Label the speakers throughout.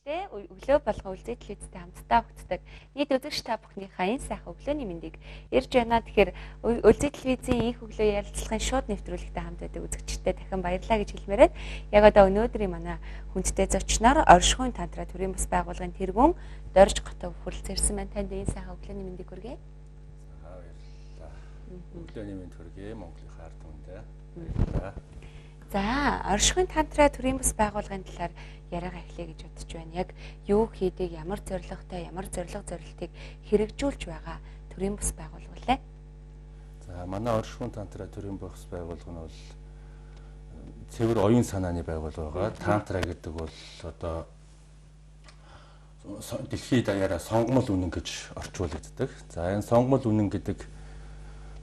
Speaker 1: Үзэгчтэй өглөө болгон Үлзий телевизтэй хамтдаа өгцдөг. Нийт үзэгч та бүхнийхээ энэ сайхан өглөөний мэндийг ирж байна. Тэгэхээр Үлзий телевизийн их өглөө ярилцлагын шууд нэвтрүүлэгтэй хамт байдаг үзэгчтэй дахин баярлалаа гэж хэлмээр байна. Яг одоо өнөөдрийн манай хүндтэй зочноор Оршихуйн тантра төрийн бас байгууллагын тэргүүн Дорж Готов хүрэлцээрсэн байна. Танд энэ сайхан өглөөний мэндийг хүргэе.
Speaker 2: За баярлалаа. Өглөөний мэнд хүргэе Монголын ард түмэндээ. Баярлалаа.
Speaker 1: За, Оршихуйн тантра төрийн бас байгууллагын талаар яриагаа эхлэе гэж бодож байна. Яг юу хийдэг, ямар зорилготой, ямар зорилго зорилтыг хэрэгжүүлж байгаа төрийн бас байгууллага лээ.
Speaker 2: За, манай Оршихуйн тантра төрийн бас байгууллага нь бол цэвэр оюун санааны байгууллага байгаа. Тантра гэдэг бол одоо дэлхийд даяараа сонгомол үнэн гэж орчуулагддаг. За, энэ сонгомол үнэн гэдэг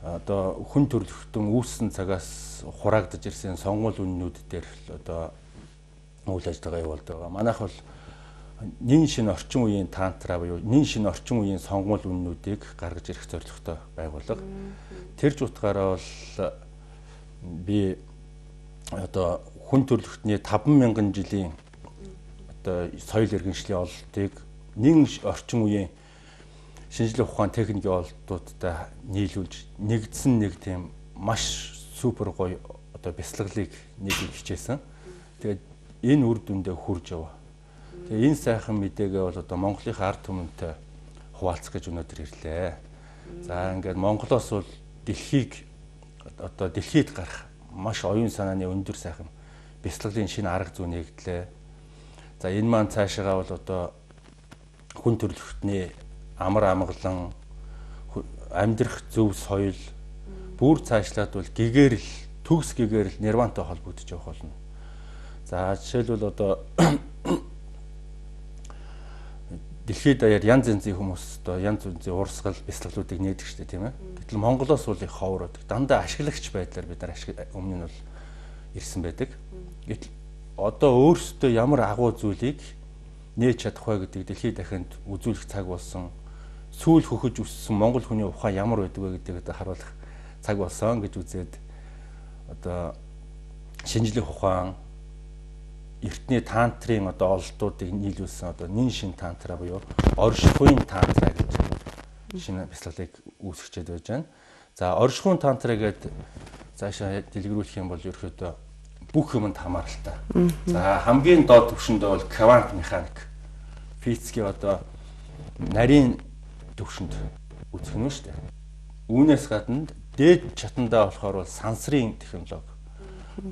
Speaker 2: одоо хүн төрөлхтөн үүссэн цагаас хураагдаж ирсэн сонгуул үннүүд дээр л одоо үйл ажиллагаа явуулдаг байгаа. Манайх бол нин шинэ орчин үеийн тантра буюу нин шинэ орчин үеийн сонгуул үннүүдийг гаргаж ирэх зорилготой байгууллага. Тэр ч утгаараа бол би одоо хүн төрөлхтний 5000 жилийн одоо соёл иргэншлийн ололтыг нин орчин үеийн шинжлэх ухаан техникийн ололтуудтай нийлүүлж нэгдсэн нэг тийм маш супер гоё одоо бясалгалыг нэг хичээсэн. Тэгээд энэ үр дүндээ хүрж яваа. Тэгээд энэ сайхан мэдээгээ бол одоо Монголын ард түмэнтэй хуваалцах гэж өнөөдөр ирлээ. За ингээд Монголоос бол дэлхийг одоо дэлхийд гарах маш оюун санааны өндөр сайхан бясалгалын шинэ арга зүй нэгдлээ. За энэ маань цаашаагаа бол одоо хүн төрөлхтний амар амгалан амьдрах зөв соёл бүр цаашлаад бол гэгэрэл төгс гэгэрэл нирвантай холбогдож явах болно. За жишээлбэл одоо дэлхийд даяар янз янзын хүмүүс одоо янз янзын урсгал бясалгалуудыг нээдэг шүү дээ, тийм ээ. Гэтэл Монголоос бол их ховор байдаг. Дандаа ашиглагч байдлаар бид нар өмнө нь бол ирсэн байдаг. Гэтэл одоо өөрсдөө ямар агуу зүйлийг нээж чадах вэ гэдэг дэлхийд дахинд үзүүлэх цаг болсон. Сүүл хөхөж өссөн монгол хүний ухаан ямар байдаг вэ гэдгийг одоо харуулах цаг болсон гэж үзээд одоо шинжлэх ухаан эртний тантрын одоо ололтуудыг нийлүүлсэн одоо нин шин тантра буюу Оршихуйн тантра гэж шинэ бясалгалыг үүсгэчихэд байж байна. За Оршихуйн тантра гэдэг цаашаа дэлгэрүүлэх юм бол ерөөхдөө бүх юмд хамааралтай. За хамгийн доод түвшиндээ бол квант механик. Физикийн одоо нарийн түвшинд үзэх нь шүү дээ. Үүнээс гадна дээд чатандаа болохоор бол сансрын технологи.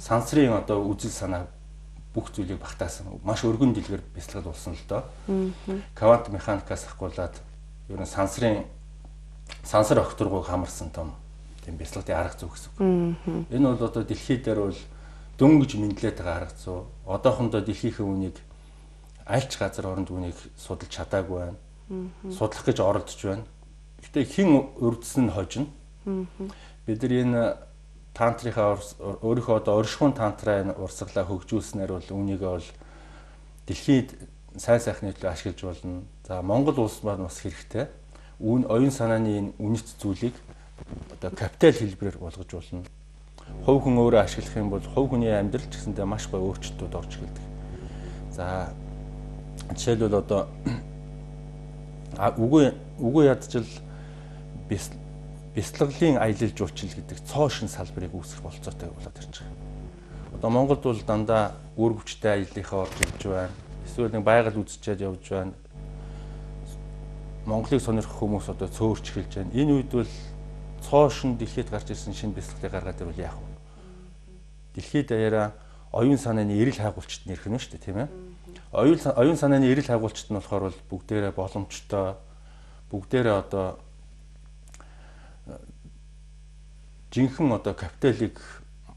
Speaker 2: Сансрын одоо үзэл санаа бүх зүйлийг багтаасан. Маш өргөн дэлгэр бясалгал болсон л доо. Квант механикаас ахгуулаад ер нь сансрын сансар огторгойг хамарсан том тийм бясалгалын арга зүй гэсэн үг. Энэ бол одоо дэлхий дээр бол дөнгөж мэдлээд байгаа арга зүй. Одоохондоо дэлхийнхээ үнийг аль ч газар оронд үнийг судалж чадаагүй байна. Судлах гэж оролдож байна. Гэтэ хэн урдсан нь хожино. Бид нар энэ тантрынхаа өөрийнхөө одоо Оршихуйн тантраа энэ урсгалаа хөгжүүлснээр бол үүнийгээ бол дэлхийд сайн сайхны төлөө ашиглаж болно. За Монгол улс маань бас хэрэгтэй. Үүн оюун санааны энэ үнэт зүйлийг одоо капитал хэлбэрээр болгож болно. Хувь хүн өөрөө ашиглах юм бол хувь хүний амьдрал ч гэсэндээ маш гоё өөрчлөлтүүд орж эхэлдэг. За жишээлбэл одоо үгүй ядчил бясалгалын аялал жуулчлал гэдэг цоо шин салбарыг үүсгэх болцоотой болоод ирж байгаа. Одоо Монголд бол дандаа үр хүчтэй аяллахаа орж ирж байна. Эсвэл нэг байгаль үзчихэд явж байна. Монголыг сонирхох хүмүүс одоо цөөрч эхэлж байна. Энэ үед бол цоо шин дэлхийд гарч ирсэн шинэ бясалгалыг гаргаад ирвэл яах вэ? Дэлхийд даяараа оюун санааны эрэл хайгуулчид нэрх нь шүү дээ, тийм ээ. Оюун санааны эрэл хайгуулчид нь болохоор бол бүгдээрээ боломжтой, бүгдээрээ одоо жинхэнэ одоо капиталыг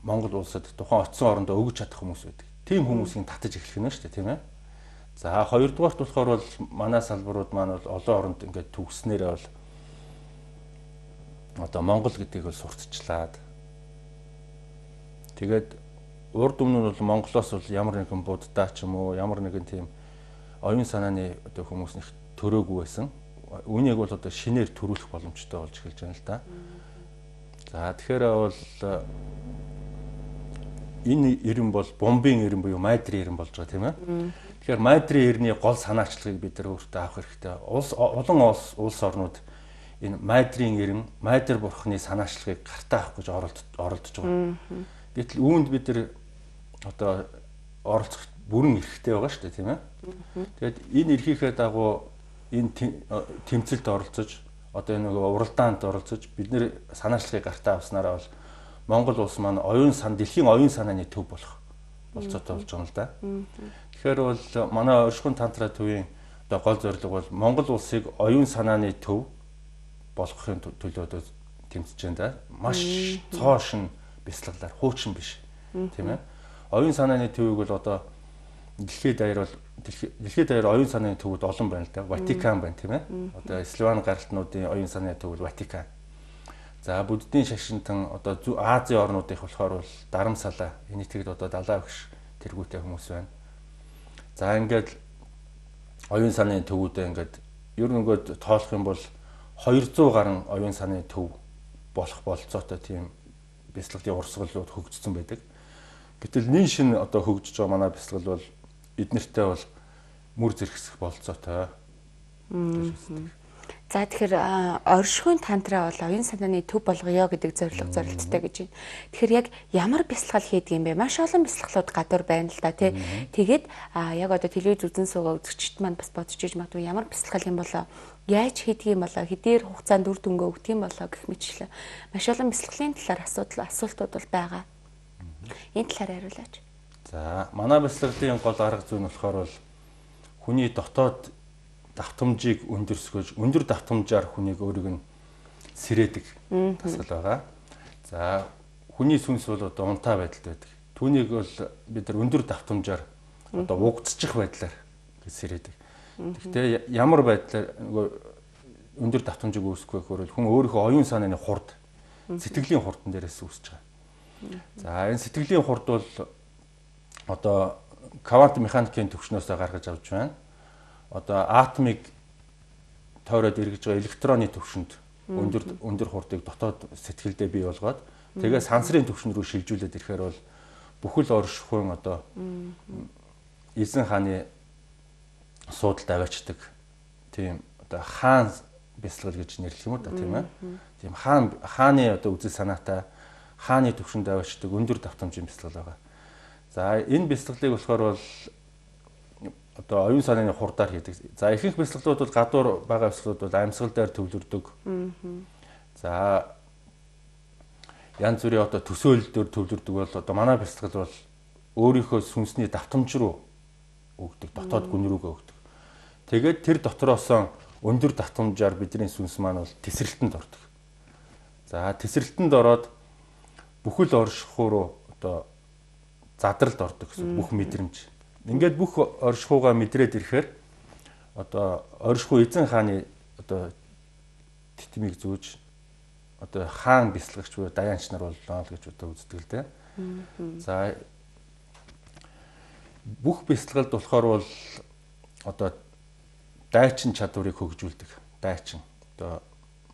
Speaker 2: Монгол улсад тухайн очисон орондоо өгж чадах хүмүүс байдаг. Тийм хүмүүсийн татаж эхлэх нь шүү дээ, тийм ээ. За хоёрдугаарт болохоор бол манай салбарууд маань бол олон оронд ингээд төгснээрээ бол одоо Монгол гэдгийг бол сурталчлаад тэгээд урд өмнө нь бол Монголоос бол ямар нэгэн буддаа ч юм уу ямар нэгэн тийм оюун санааны одоо хүмүүс нэг төрөөгүй байсан. Үүнийг бол одоо шинээр төрүүлэх боломжтой болж эхэлж байна л да. За тэгэхээр бол Энэ эрен бол бомбын эрен буюу майдрын эрен болж байгаа, тийм ээ. Тэгэхээр майдрын эрний гол санаачлагыг бид нар өөртөө авах хэрэгтэй. Улс олон улс орнууд энэ майдрын эрен, майдр бурхны санаачлагыг гартаа авах гэж оролдож байгаа. Гэтэл үүнд бид нар одоо оролцох бүрэн эрхтэй байгаа шүү дээ, тийм ээ. Тэгээд энэ эрхийнхээ дагуу энэ тэмцэлд оролцож, одоо энэ нөгөө уралдаанд оролцож бид нэр санаачлагыг гартаа авснараа бол Монгол улс маань оюун сан дэлхийн оюун санааны төв болох болцоотой болж байгаа юм л да. Тэгэхээр бол манай оршихуйн тантра төвийн одоо гол зорилго бол Монгол улсыг оюун санааны төв болгохын төлөө тэмцэж байна да. Маш цоошин бясалгалаар, хуучин биш, тийм ээ. Оюун санааны төвийг бол одоо дэлхийд даяар бол дэлхийд даяар оюун санааны төвүүд олон байна л да. Ватикан байна, тийм ээ. Одоо Славян гаралтнуудын оюун санааны төв бол Ватикан. За буддийн шашинтан одоо Азийн орнуудынх болохоор бол Дарамсала, энэ тэгэд одоо далаа өгш тэргүүтэй хүмүүс байна. За ингээд оюун санааны төвүүдээ ингээд ер нь ингээд тоолох юм бол 200 гаруй оюун санааны төв болох болцоотой тийм бясалгалын урсгалууд хөгжсөн байдаг. Гэтэл нин шинэ одоо хөгжиж байгаа манай бясалгал бол эднэртэй бол мөр зэрэгсэх болцоотой.
Speaker 1: За тэгэхээр оршихуйн тантра бол оюун санааны төв болгоё гэдэг зорилго зорилттой гэж байна. Тэгэхээр яг ямар бясалгал хийдэг юм бэ? Маш олон бясалгалууд гадуур байна л да, тий. Тэгээд яг одоо телевиз үзэн суугаа үзэгчд маань бас бодож иж магадгүй ямар бясалгал юм болоо, яаж хийдэг юм болоо, хэдийгээр хугацаанд үр дүнгээ өгдөг юм болоо гэх мэтчлээ. Маш олон бясалгалын талаар асуултууд бол байгаа. Энэ талаар хариулаач.
Speaker 2: За манай бясалгалын гол арга зүй нь болохоор бол хүний дотоод давтамжийг өндөрсгөж, өндөр давтамжаар хүнийг өөрийг нь сэрээдэг дасгал байгаа. За хүний сүнс бол одоо унтаа байдалд байдаг. Түүнийг бол бид нар өндөр давтамжаар одоо угдчих байдлаар сэрээдэг. Гэхдээ ямар байдлаар нөгөө өндөр давтамжийг үүсгэх вэ гэхээр хүн өөрийнхөө оюун санааны хурд, сэтгэлийн хурдан дээрээс үүсэж байгаа. За энэ сэтгэлийн хурд бол одоо квант механикийн төвшнөөсөө гаргаж авч байна. Одоо атомыг тойроод эргэж байгаа электроны төвшөнд өндөр хурдыг дотоод сэтгэлдээ бий болгоод тэгээ сансрын төвшин рүү шилжүүлээд ирэхээр бол бүхэл оршихуйн одоо эзэн хааны суудалд аваачдаг тийм одоо хаан бясалгал гэж нэрлэх юм уу да, тийм ээ. Тийм хааны одоо үзэл санаатай хааны төвшөнд аваачдаг өндөр давтамжийн бясалгал байгаа. За энэ бясалгалыг болохоор бол одоо оюун санааны хурдаар хийдэг. За ихэнх бясалгалууд бол гадуур байгаа бясалгалууд бол амьсгал дээр төвлөрдөг. За янз бүрийн одоо төсөөлөл дээр төвлөрдөг бол одоо манай бясалгал бол өөрийнхөө сүнсний давтамж руу өгдөг, дотоод гүн рүүгээ өгдөг. Тэгээд тэр дотроосоо өндөр давтамжаар бидний сүнс маань бол тесрэлтэнд ордог. За тесрэлтэнд ороод бүхэл оршихуу руу одоо задралд ордог гэсэн бүх мэдрэмж. Ингээд бүх оршихуугаа мэдрээд ирэхээр одоо оршихуй эзэн хааны одоо тэтмийг зүүж одоо хаан бясалгагч буюу даяанч нар боллоо л гэж одоо үздэг л дээ. За бүх бясалгалд болохоор бол одоо дайчин чадварыг хөгжүүлдэг. Дайчин одоо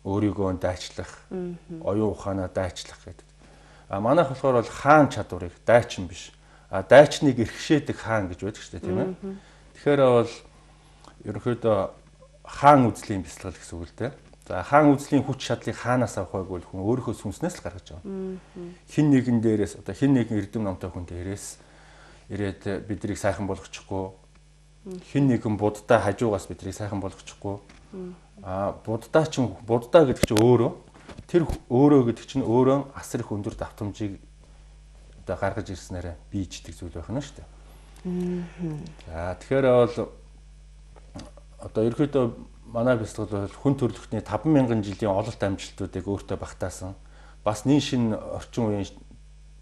Speaker 2: өөрийгөө дайчлах, оюун ухаанаа дайчлах гэдэг. А манайх болохоор бол хаан чадварыг дайчин биш. А дайчныг эрхшээдэг хаан гэж байдаг шүү дээ, тийм ээ. Тэгэхээр бол ерөнхийдөө хаан үзлийн бясалгал гэсэн үг л дээ. За хаан үзлийн хүч чадлыг хаанаас авах вэ гэвэл хүн өөрийнхөө сүнснээс л гаргаж авна. Хин нэгэн дээрээс одоо хин нэгэн эрдэм номтой хүн дээрээс ирээд биднийг сайхан болгочихгүй. Хин нэгэн буддаа хажуугаас биднийг сайхан болгочихгүй. А буддаа чинь буддаа гэдэг чинь өөрөө тэр өөрөө гэдэг чинь өөрөө асар их өндөр давтамжийг одоо гаргаж ирснээрээ бийждэг зүйл байх нь шүү дээ. За тэгэхээр бол одоо ерөнхийдөө манай бясалгал бол хүн төрөлхтний 5000 жилийн ололт амжилтуудыг өөртөө багтаасан. Бас нин шинэ орчин үеийн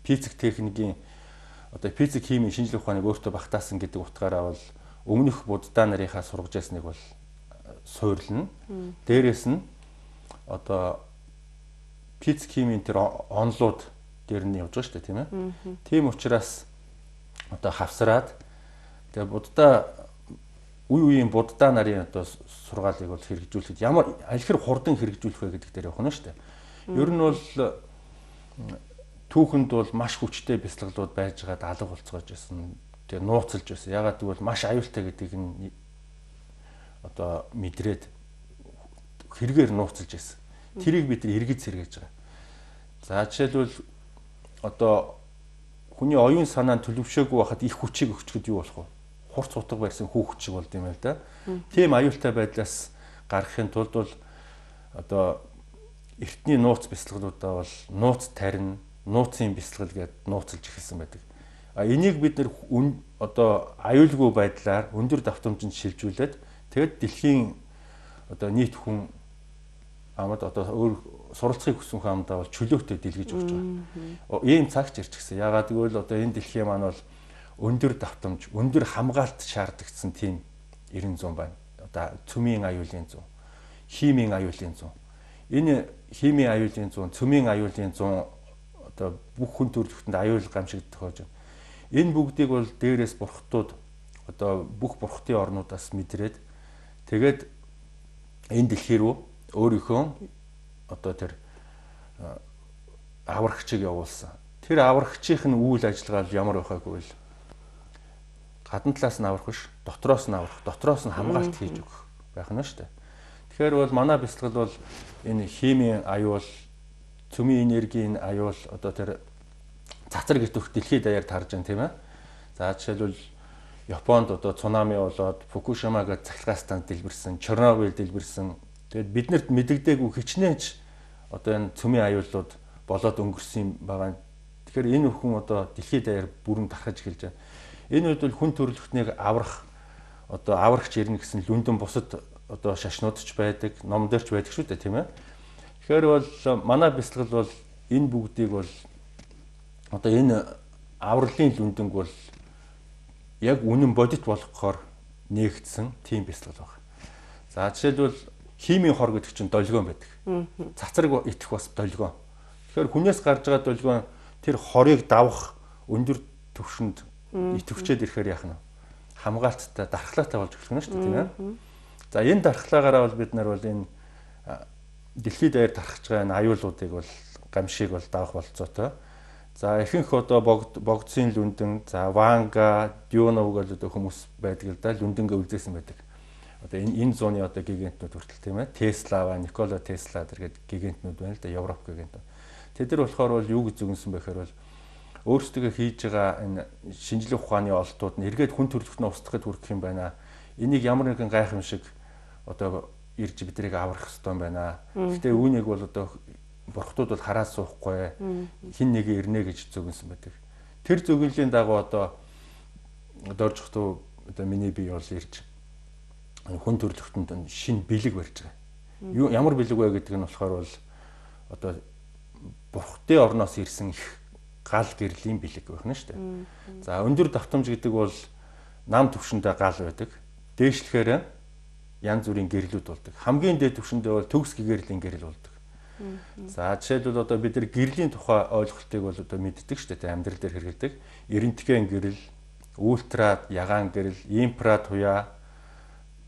Speaker 2: физик техникийн одоо физик химийн шинжлэх ухааныг өөртөө багтаасан гэдэг утгаараа бол өмнөх буддаа нарынхаа сургаж ясныг бол суйрлна. Дээрээс нь одоо физик химийн тэр онлууд дээр нь явж байгаа шүү дээ, тийм ээ. Тийм учраас одоо хавсраад тэгээ буддаа үе үеийн буддаа нарын одоо сургаалыг бол хэрэгжүүлэхэд ямар аль хэр хурдан хэрэгжүүлэх вэ гэдэг дээр явах нь шүү дээ. Ер нь бол Түүхэнд бол маш хүчтэй бясалгалууд байж байгаад алга болцоож байсан. Тэгээ нууцлж байсан. Ягаад гэвэл маш аюултай гэдгийг нь одоо мэдрээд хэрэгээр нууцлж байсан. Тэрийг бид эргэж сэргээж байгаа. За жишээлбэл одоо хүний оюун санаа нь төлөвшөөгүй байхад их хүчийг өгчөхөд юу болох вэ? Хурц утга барьсан хүүхэд шиг болд юм л да. Тийм аюултай байдлаас гаргахын тулд бол одоо эртний нууц бясалгалуудаа бол нууц тарина, нууцын бясалгал гэдээ нууцлж эхэлсэн байдаг. А энийг бид нэр одоо аюулгүй байдлаар өндөр давтамжинд шилжүүлээд тэгэд дэлхийн одоо нийт хүн амд одоо өөр суралцахыг хүссэн хүн амдаа бол чөлөөтэй дэлгэж өгч байгаа. Ийм цагч ирчихсэн. Ягаад гэвэл одоо энэ дэлхийн маань бол өндөр давтамж, өндөр хамгаалт шаардлагатай тийм 90 зуун байна. Одоо цөмийн аюулын зун, химийн аюулын зун. Энэ химийн аюулын зун, цөмийн аюулын зун одоо бүх хүн төрөлхтөнд аюул гамшиг тохиож байна. Энэ бүгдийг бол дээрээс бурхтууд одоо бүх бурхтын орнуудаас мэдрээд тэгээд энэ дэлхий рүү өөрийнхөө одоо тэр аврагчийг явуулсан. Тэр аврагчийн нь үйл ажиллагаа ямар байх вэ гэвэл гадна талаас нь аврах биш, дотроос нь аврах, дотроос нь хамгаалт хийж өгөх байх нь шүү дээ. Тэгэхээр бол манай бясалгал бол энэ химийн аюул, цөмийн энергийн аюул одоо тэр цацраг идэвх дэлхийд даяар тарж байна тийм ээ. За жишээлбэл Японд одоо цунами болоод Фукушима гэдэг цахилгаан станц дэлбэрсэн, Чернобыль дэлбэрсэн. Тэгээд биднэрт мэдэгдээгүй хичнээн ч одоо энэ цөмийн аюулууд болоод өнгөрсөн юм байгаа. Тэгэхээр энэ бүхэн одоо дэлхийд даяар бүрэн тархаж эхэлж байна. Энэ үед бол хүн төрөлхтнийг аврах одоо аврагч ирнэ гэсэн лүндэн бусад одоо шашнууд ч байдаг, ном дээр ч байдаг шүү дээ тийм ээ. Тэгэхээр бол манай бясалгал бол энэ бүгдийг бол одоо энэ авралын лүндэнг бол яг үнэн бодит болгохоор нээгдсэн тийм бясалгал байна. За жишээлбэл химийн хор гэдэг чинь долгион байдаг. Цацраг итгэх бас долгион. Тэгэхээр хүнээс гарч байгаа долгион тэр хорыг давах өндөр түвшинд идэвхжээд ирэхээр яах нь хамгаалттай, дархлаатай болж эхлэх нь шүү дээ тийм ээ. За энэ дархлаагаараа бол бид нар бол энэ дэлхийд даяар тархаж байгаа энэ аюулуудыг бол гамшиг бол давах болцоотой. За ихэнх одоо богдсын лүндэн, за Ванга, Дюнов гэдэг одоо хүмүүс байдаг л да, лүндэнгээ үлдээсэн байдаг. Одоо энэ зууны одоо гигантнууд хүртэл тийм ээ. Тесла ба Никола Тесла гэдэг гигантнууд байна л да, Европ гигантууд. Тэд нар болохоор бол юу гэж дүгнсэн бэ гэхээр бол өөрсдөө хийж байгаа энэ шинжлэх ухааны олдууд нь эргээд хүн төрөлхтөнөө устгахад хүрэх юм байна. Энийг ямар нэгэн гайхамшиг одоо ирж биднийг аврах ёстой юм байна. Гэхдээ үүнийг бол одоо бурхтууд бол хараад суухгүй хин нэг ирнэ гэж зөвгөнсөн байдаг. Тэр зөвгөнлийн дагуу одоо Доржихтуу одоо миний бие бол ирж хүн төрөлхтөнд шинэ бэлэг барьж байгаа. Юу ямар бэлэг вэ гэдэг нь болохоор бол одоо бурхтын орноос ирсэн их гал гэрлийн бэлэг байх нь шүү дээ. За өндөр давтамж гэдэг бол нам түвшиндээ гал байдаг. Дээшлэхээр янз бүрийн гэрлүүд болдог. Хамгийн дээд түвшиндээ бол төгс гэгэрлийн гэрэл болдог. За жишээлбэл одоо бид нар гэрлийн тухай ойлголтыг бол одоо мэддэг шүү дээ. Амьдрал дээр хэрэглэдэг. Эрентген гэрэл, ультра ягаан гэрэл, инфра туяа,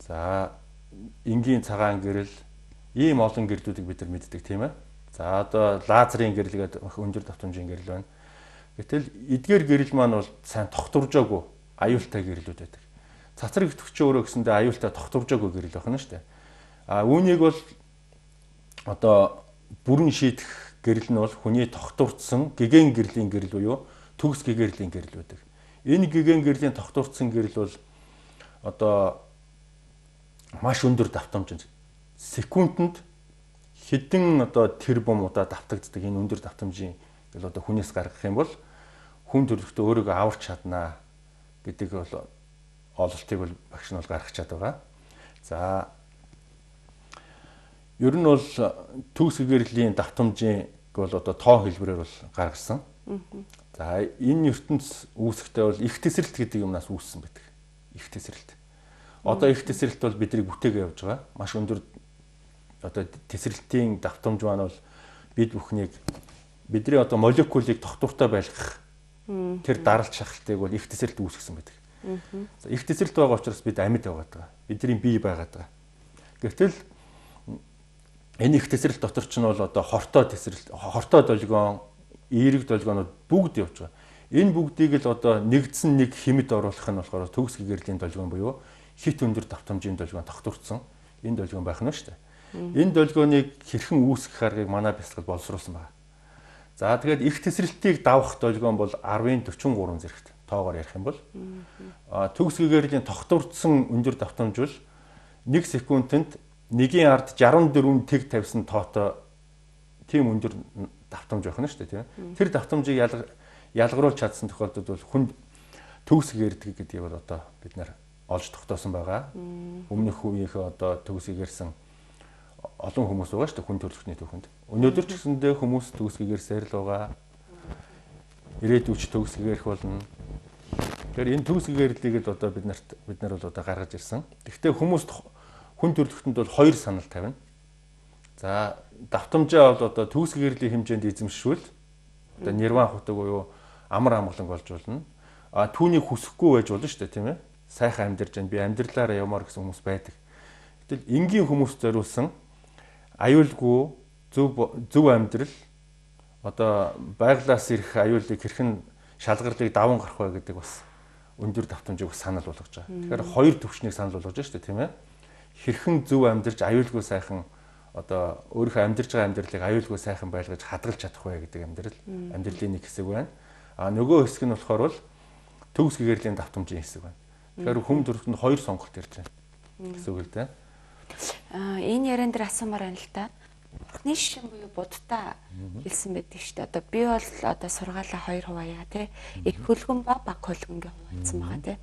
Speaker 2: за энгийн цагаан гэрэл, ийм олон гэрлүүдийг бид нар мэддэг тийм ээ. За одоо лазерын гэрэл гэдэг өндөр давтамжийн гэрэл байна. Гэтэл эдгээр гэрэл маань бол сайн тогтворжоогүй аюултай гэрлүүд байдаг. Цацраг идэвхжин өөрөө гэсэндээ аюултай тогтворжоогүй гэрэл байна шүү дээ. А үүнийг бол одоо бүрэн шийдэх гэрэл нь бол хүний тогтворцсон гэгэн гэрлийн гэрэл буюу төгс гэгэрлийн гэрэл байдаг. Энэ гэгэн гэрлийн тогтворцсон гэрэл бол одоо маш өндөр давтамж секундэд хэдэн одоо тэрбум удаа давтагддаг энэ өндөр давтамжийн гэл одоо хүнээс гаргах юм бол хүн төрөлхтөө өөрийгөө аварч чаднаа гэдэг бол ололтыг бол багш нь бол гаргах чад байгаа. За ер нь бол төгс гэрлийн давтамжийн бол одоо тоо хэлбэрээр бол гаргасан. За энэ ертөнц үүсэхдээ бол их тесрэлт гэдэг юмнаас үүссэн байдаг. Их тесрэлт. Одоо их тесрэлт бол бидний бүтээгээ явж байгаа. Маш өндөр одоо тесрэлтийн давтамж маань бол бид бүхнийг бидний одоо молекулыг тогтвортой байлгах тэр даралт шахалтыг бол их тесрэлт үүсгэсэн байдаг. За их тесрэлт байгаа учраас бид амьд байгаад байгаа. Бидний бие байгаад байгаа. Гэвтэл энэ их тесрэлт дотор ч нь бол одоо хортой тесрэлт, хортой долгион, эерэг долгионууд бүгд явж байгаа. Энэ бүгдийг л одоо нэгдсэн нэг химэд оруулах нь болохоор төгс гэгэрлийн долгион буюу хит өндөр давтамжийн долгион тогтворцсон энэ долгион байх нь шүү дээ. Энэ долгионыг хэрхэн үүсгэх аргыг манай бясалгал боловсруулсан байна. За тэгээд их тесрэлтийг давах долгион бол 10-43 зэрэгт тоогоор ярих юм бол төгс гэгэрлийн тогтворцсон өндөр давтамж бол 1 секундэд нэгийн ард 64 тэг тавьсан тоотой тийм өндөр давтамж байх нь шүү дээ, тийм. Тэр давтамжийг ялгаруулж чадсан тохиолдолд бол хүнд төгс гэрдэг гэдгийг бол одоо бид нар олж тогтоосон байгаа. Өмнөх үеийнхээ одоо төгс гэрсэн олон хүмүүс байгаа шүү дээ хүн төрөлхтний түүхэнд. Өнөөдөр ч гэсэндээ хүмүүс төгс гэрсээр л байгаа. Ирээдүйч төгс гэрэх болно. Тэгэхээр энэ төгс гэрлийг л одоо бид нар бол одоо гаргаж ирсэн. Гэхдээ хүмүүс хүн төрөлхтөнд бол хоёр санал тавина. За давтамжаа бол одоо төгс гэрлийн хэмжээнд эзэмшвэл одоо нирван хутаг буюу амар амгаланг болж болно. А түүнийг хүсэхгүй байж болно шүү дээ, тийм ээ. Сайхан амьдарч байна. Би амьдралаараа явмаар гэсэн хүмүүс байдаг. Гэтэл энгийн хүмүүс зориулсан аюулгүй зөв амьдрал одоо байглаас ирэх аюулыг хэрхэн шалгарлыг даван гарах вэ гэдэг бас өндөр давтамжийг бас санал болгож байгаа. Тэгэхээр хоёр төвшнийг санал болгож байна шүү дээ, тийм ээ. Хэрхэн зөв амьдарч аюулгүй сайхан одоо өөрийнхөө амьдарч байгаа амьдралыг аюулгүй сайхан байлгаж хадгалж чадах вэ гэдэг амьдралын нэг хэсэг байна. А нөгөө хэсэг нь болохоор бол төгс гэгэрлийн давтамжийн хэсэг байна. Тэгэхээр хүн төрөлхтөнд хоёр сонголт ирж байна гэсэн үг л дээ.
Speaker 1: Энэ яриан дээр асуумаар байна л та. Бурхны шин буюу буддаа хэлсэн байдаг шүү дээ. Одоо би бол одоо сургаалаа хоёр хуваая тий. Их хөлгөн ба баг хөлгөнгээ хуваацсан байгаа тий.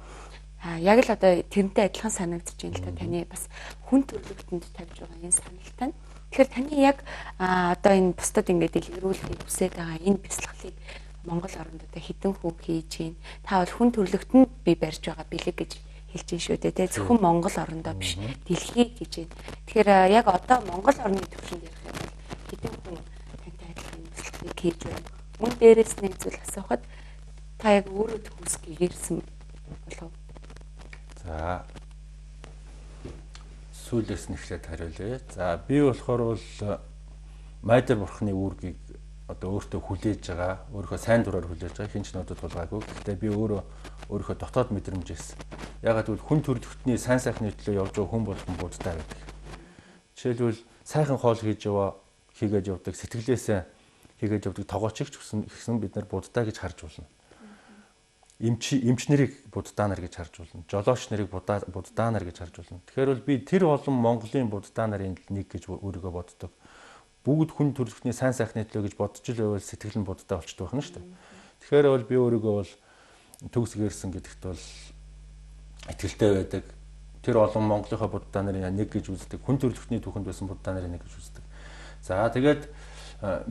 Speaker 1: Яг л одоо тэрнтэй адилхан санагдаж байна л та, таны бас хүн төрөлхтөнд тавьж байгаа энэ саналтай нь. Тэгэхээр таны яг одоо энэ бусдад ингээд дэлгэрүүлэхийг хүсэж байгаа энэ бясалгалыг Монгол оронд одоо хэдэн хүн хийж гин? Та бол хүн төрөлхтөнд би барьж байгаа бэлэг гэж хэлж гин шүү дээ, тэ. Зөвхөн Монгол орондоо биш, дэлхий гэж байна. Тэгэхээр яг одоо Монгол орны төвшөнд ярих юм бол хэдэн хүн тантай адилхан бясалгалыг хийж байна? Мөн дээрээс нэг зүйл асуухад та яг өөрөө төгс гэгэрсэн болов?
Speaker 2: За сүүлээс нь эхлээд хариулъя. За би болохоор бол Майдар бурхны үүргийг одоо өөртөө хүлээж байгаа, өөрийнхөө сайн дураар хүлээж байгаа, хэн ч надад тулгаагүй. Гэхдээ би өөрийнхөө дотоод мэдрэмжээс. Яагаад гэвэл хүн төрөлхтний сайн сайхны төлөө явж байгаа хүн болгон буддаа байдаг. Жишээлбэл сайхан хоол хийгээд явдаг, сэтгэлээсээ хийгээд явдаг тогоочийг ч гэсэн бид нар буддаа гэж харж болно. Эмч нарыг буддаа нар гэж харж болно. Жолооч нарыг буддаа нар гэж харж болно. Тэгэхээр бол би тэр олон Монголын буддаа нарын нэг гэж өөрийгөө боддог. Бүгд хүн төрөлхтний сайн сайхны төлөө гэж бодож л байвал сэтгэл нь буддаа болчдөг байх нь шүү дээ. Тэгэхээр бол би өөрийгөө бол төгс гэрсэн гэдэгт бол итгэлтэй байдаг. Тэр олон Монголынхаа буддаа нарын нэг гэж үздэг. Хүн төрөлхтний түүхэнд байсан буддаа нарын нэг гэж үздэг. За тэгээд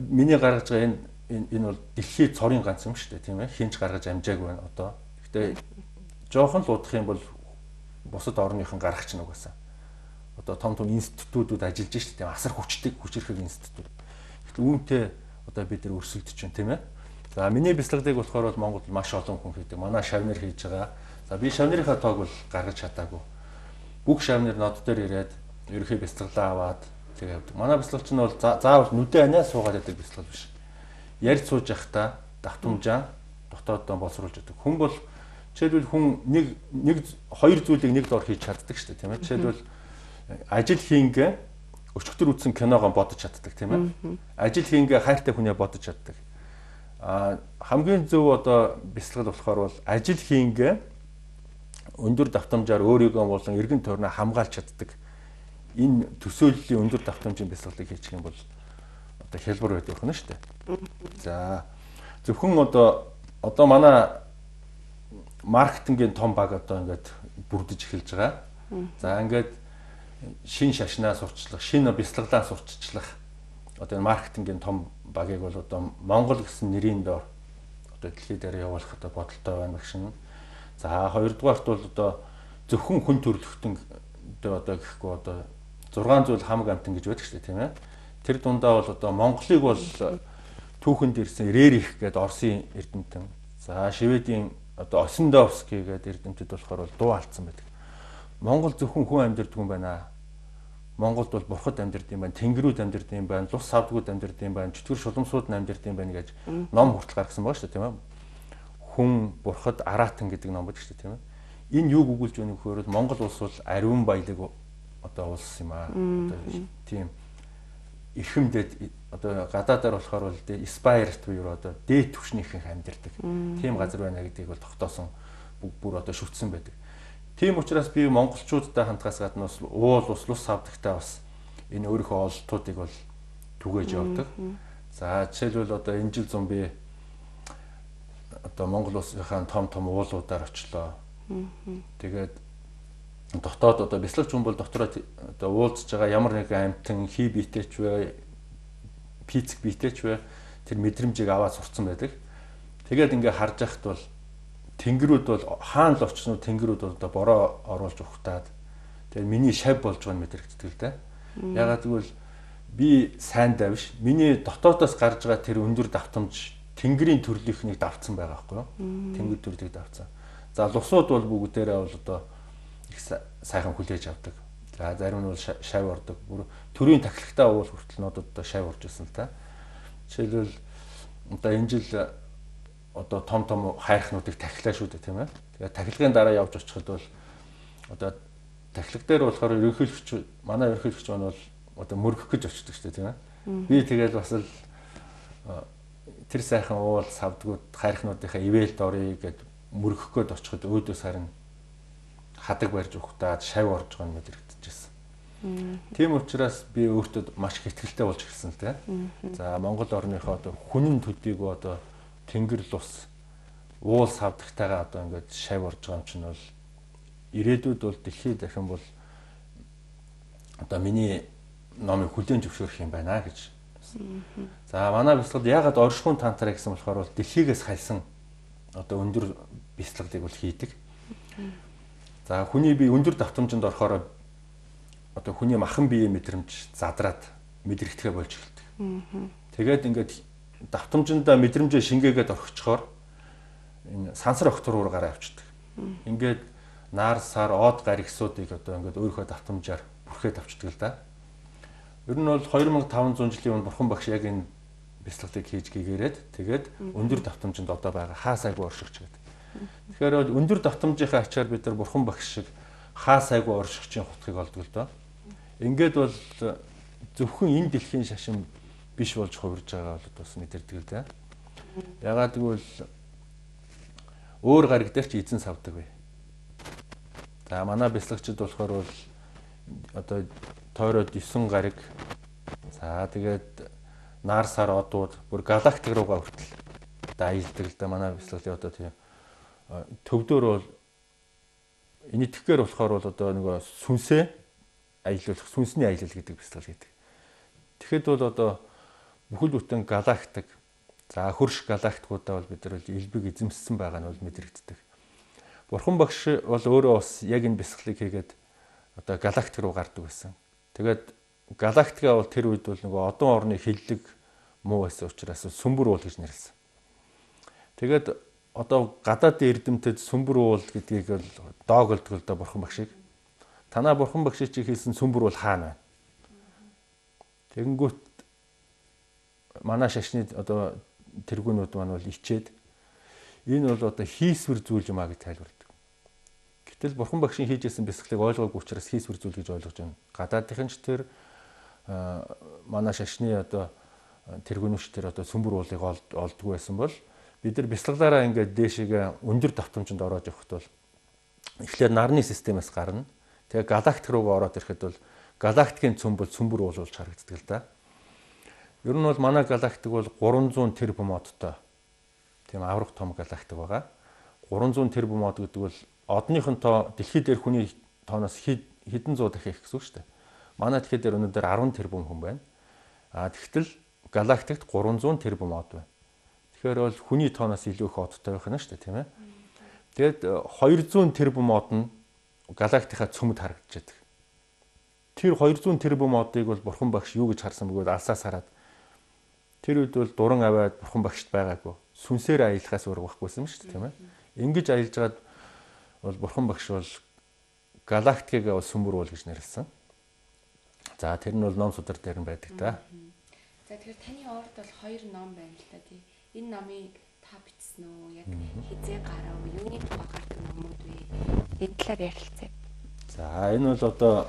Speaker 2: миний гаргаж байгаа энэ бол дэлхийн цорын ганц юм шүү дээ, тийм ээ. Хинч гаргаж амжаагүй байна одоо. Гэхдээ жоохон л удах юм бол бусад орныхон гаргах чинь угаасаа. Одоо том том институтууд ажиллаж шүү дээ, асар хүчтэй хүчирхэг институт. Гэтэл үүнтэй одоо бид нар өрсөлдөж байна, тийм ээ. За миний бясалгалыг болохоор бол Монголд маш олон хүн хийдэг. Манай шавнар хийж байгаа. За би шавнырынхаа тоог бол гаргаж чадаагүй. Бүх шавнар нод дээр ирээд ерөнхий бясалгалаа аваад тэгээ явдаг. Манай бясалгалч нь бол заавал нүдэ аниа суугаад байдаг бясалгал биш. Ярьж сууж явахдаа давтамжаа дотооддоо боловсруулж байдаг. Хүн бол жишээлбэл хүн нэг хоёр зүйлийг нэг дор хийж чаддаг шүү дээ, тийм ээ. Жишээлбэл ажил хийнгээ өчигдөр үзсэн киногоо бодож чаддаг, тийм ээ. Ажил хийнгээ хайртай хүнээ бодож чаддаг. Хамгийн зөв одоо бясалгал болохоор бол ажил хийнгээ өндөр давтамжаар өөрийгөө болон эргэн тойрноо хамгаалж чаддаг. Энэ төсөөллийн өндөр давтамжийн бясалгалыг хийчих юм бол одоо хялбар байдаг байна шүү дээ. За зөвхөн одоо манай маркетингийн том баг одоо ингээд бүрдэж эхэлж байгаа. За ингээд шин шашнаа сурталчлах, шинэ бясалгалаа сурталчлах одоо энэ маркетингийн том багийг бол одоо Монгол гэсэн нэрийн доор одоо дэлхий дээр явуулах одоо бодолтой байна гэх шин. За хоёрдугаарт бол одоо зөвхөн хүн төрөлхтөн одоо гэхгүй одоо 6 зүйл хамаг амтан гэж байдаг шүү дээ, тийм ээ. Тэр дундаа бол одоо Монголыг бол түүхэнд ирсэн Рерих гэдэг Оросын эрдэмтэн. За Шведийн одоо Осендовский гэдэг эрдэмтэд болохоор бол дуу алдсан байдаг. Монгол зөвхөн хүн амьдардаг юм байна. Монголд бол бурхад амьдард юм байна, тэнгэрүүд амьдард юм байна, лус савдгууд амьдард юм байна, чөтгөр шуламсууд амьдард юм байна гэж ном хүртэл гаргасан байгаа шүү дээ, тийм ээ. Хүн, бурхад, аратан гэдэг ном байдаг шүү дээ, тийм ээ. Энэ юуг өгүүлж байна гэхээр Монгол улс бол ариун баялаг одоо улс юм аа. Одоо тийм эрхэмдэд одоо гадаадаар болохоор бол spirit буюу одоо дээд түвшнийхэн амьдардаг. Тийм газар байна гэдгийг бол тогтоосон бүр одоо шүтсэн байдаг. Тийм учраас би монголчуудтай хамтгаас гадна бас уул ус лус савдагтай бас энэ өөрийнхөө ололтуудыг бол түгээж явдаг. За жишээлбэл одоо энэ жил зун би одоо Монгол улсынхаа том том уулуудаар очлоо. Тэгээд дотоод одоо бяцлагч хүн бол дотроо одоо уулзж байгаа ямар нэгэн амьтан хий биетэй ч вэ, пицэг биетэй ч вэ тэр мэдрэмжийг аваад сурцсан байдаг. Тэгээд ингээ харж байхад бол тэнгэрүүд бол хаана л очсон тэнгэрүүд бол одоо бороо оруулж ухтаад тэгээд миний шав болж байгаа нь мэдрэгддэг л дээ. Ягаад гэвэл би сайн давш миний дотоодоос гарч байгаа тэр өндөр давтамж тэнгэрийн төрлийнхнийг давтсан байгаа байхгүй юу? Тэнгэр төрлийг давтсан. За лусууд бол бүгдээрээ бол одоо их сайхан хүлээж авдаг. За зарим нь бол шав ордог. Бүр төрийн тахилгатай уул хүртэл нодод одоо шав орж ирсэн л та. Жишээлбэл одоо энэ жил одоо том том хайрхнуудыг тахилаа шүү дээ, тийм ээ. Тэгээд тахилгын дараа явж очиход бол одоо тахилга дээр болохоор ерөнхийлөгч манай ерөнхийлөгч маань бол одоо мөргөх гэж очдог шүү дээ, тийм ээ. Би тэгэл бас л тэр сайхан уул савдгууд хайрхнуудынхаа ивэлд оръё гэд мөргөх гээд очиход өөдөөс харин хадаг барьж ухтаад шав орж байгаа нь мэдрэгдэжсэн. Тийм учраас би өөртөө маш их итгэлтэй болж эхэлсэн л дээ. За Монгол орныхоо одоо хүнэн төдийгөө одоо тэнгэр лус уул савдагтайгаа одоо ингээд шав орж байгаа юм чинь бол ирээдүйд бол дэлхийд дахин бол одоо миний номыг хүлээн зөвшөөрөх юм байна гэж. За манай бяцлагд яагаад оршихуйн тантра гэсэн болохоор бол дэлхийгээс хальсан одоо өндөр бяцлагыг бол хийдэг. За хүний бие өндөр давтамжинд орохоор одоо хүний махан биеийн мэдрэмж задраад мэдрэгдэхэ болж эхэлдэг. Тэгээд ингээд давтамжиндаа мэдрэмжээ шингээгээд орхичхоор энэ сансар огтор руу гараа авчдаг. Ингээд нар сар од гаригсуудыг одоо ингээд өөрийнхөө давтамжаар бүрхээд авчдаг л да. Ер нь бол 2500 жилийн өмнө бурхан багш яг энэ бяцлагыг хийж гэгээрээд тэгээд өндөр давтамжинд одоо байгаа хаа сайгүй оршигч гэдэг. Тэгэхээр бол өндөр давтамжийнхаа ачаар бид нар бурхан багш шиг хаа сайгүй оршигчийн хутгийг олдог л доо. Ингээд бол зөвхөн энэ дэлхийн шашин биш болж хувирж байгаа бол бас мэдэрдэг л дээ. Ягаад гэвэл өөр гариг дээр ч эзэн савдаг бай. За манай бяцлагчид болохоор бол одоо тойроод 9 гариг. За тэгээд нар сар одууд бүр галактик руугаа хүртэл одоо аялдаг л да манай бяцлаглын одоо тийм төвдөр бол энэтхэгээр болохоор бол одоо нөгөө сүнсээ аялуулах сүнсний аялал гэдэг бяцлал гэдэг. Тэгэхэд бол одоо бүхэл бүтэн галактик за хөрш галактикуудаа бол бид нар бол элбэг эзэмссэн байгаа нь бол мэдрэгддэг. Бурхан багш бол өөрөө бас яг энэ бяцлалыг хийгээд одоо галактик руу гардаг байсан. Тэгээд галактика бол тэр үед бол нөгөө одон орны хиллэг муу байсан учраас сүмбэр уул гэж нэрлсэн. Тэгээд одоо гадаадын эрдэмтэд сүмбэр уул гэдгийг бол дооголдог л да бурхан багшийг. Танаа бурхан багшийг чи хийсэн сүмбэр уул хаана байна? Тэгэнгүүт манай шашны одоо тэргүүнүүд маань бол ичээд энэ бол одоо хийсвэр зүйл юм а гэж тайлбарладаг. Гэтэл бурхан багшийн хийж исэн бясалгалыг ойлгоогүй учраас хийсвэр зүйл гэж ойлгож байна. Гадаадынхан ч тэр манай шашны одоо тэргүүнүүч тэр одоо сүмбэр уулыг олдгүй байсан бол бид нар бясалгалаараа ингээд дээшээгээ өндөр давтамжинд ороод явхад бол эхлээд нарны системээс гарна. Тэгээ галактик руугаа ороод ирэхэд бол галактикийн цөм бол сүмбэр уул болж харагддаг л да. Ер нь бол манай галактик бол 300 тэрбум одтой тийм аврах том галактик байгаа. 300 тэрбум од гэдэг бол одныхон тоо дэлхий дээр хүний тооноос хэдэн зуун дахин их гэсэн үг шүү дээ. Манай дэлхий дээр өнөөдөр 10 тэрбум хүн байна. А тэгтэл галактикт 300 тэрбум од байна. Тэгэхээр бол хүний тооноос илүү их одтой байх нь шүү дээ, тийм ээ. Тэгээд 200 тэрбум од нь галактикаа цөмд харагдчихэдэг. Тэр 200 тэрбум одыг бол бурхан багш юу гэж харсан бөгөөд алсаас хараад тэр үед бол дуран аваад бурхан багшд байгаагүй. Сүнсээр аялахаас өөр байхгүйсэн юм шүү дээ, тийм ээ. Ингэж аялж байгаад бол бурхан багш бол галактикийг бол сүмбэр уул гэж нэрлсэн. За тэр нь бол ном судар дээр нь байдаг та.
Speaker 1: За тэгэхээр таны урд бол 2 ном байна л та тий. Энэ номыг та бичсэн үү? Яг хизээ гарав? Юуны тухай гардаг номууд вэ? Энэ талаар ярилцъя.
Speaker 2: За энэ бол одоо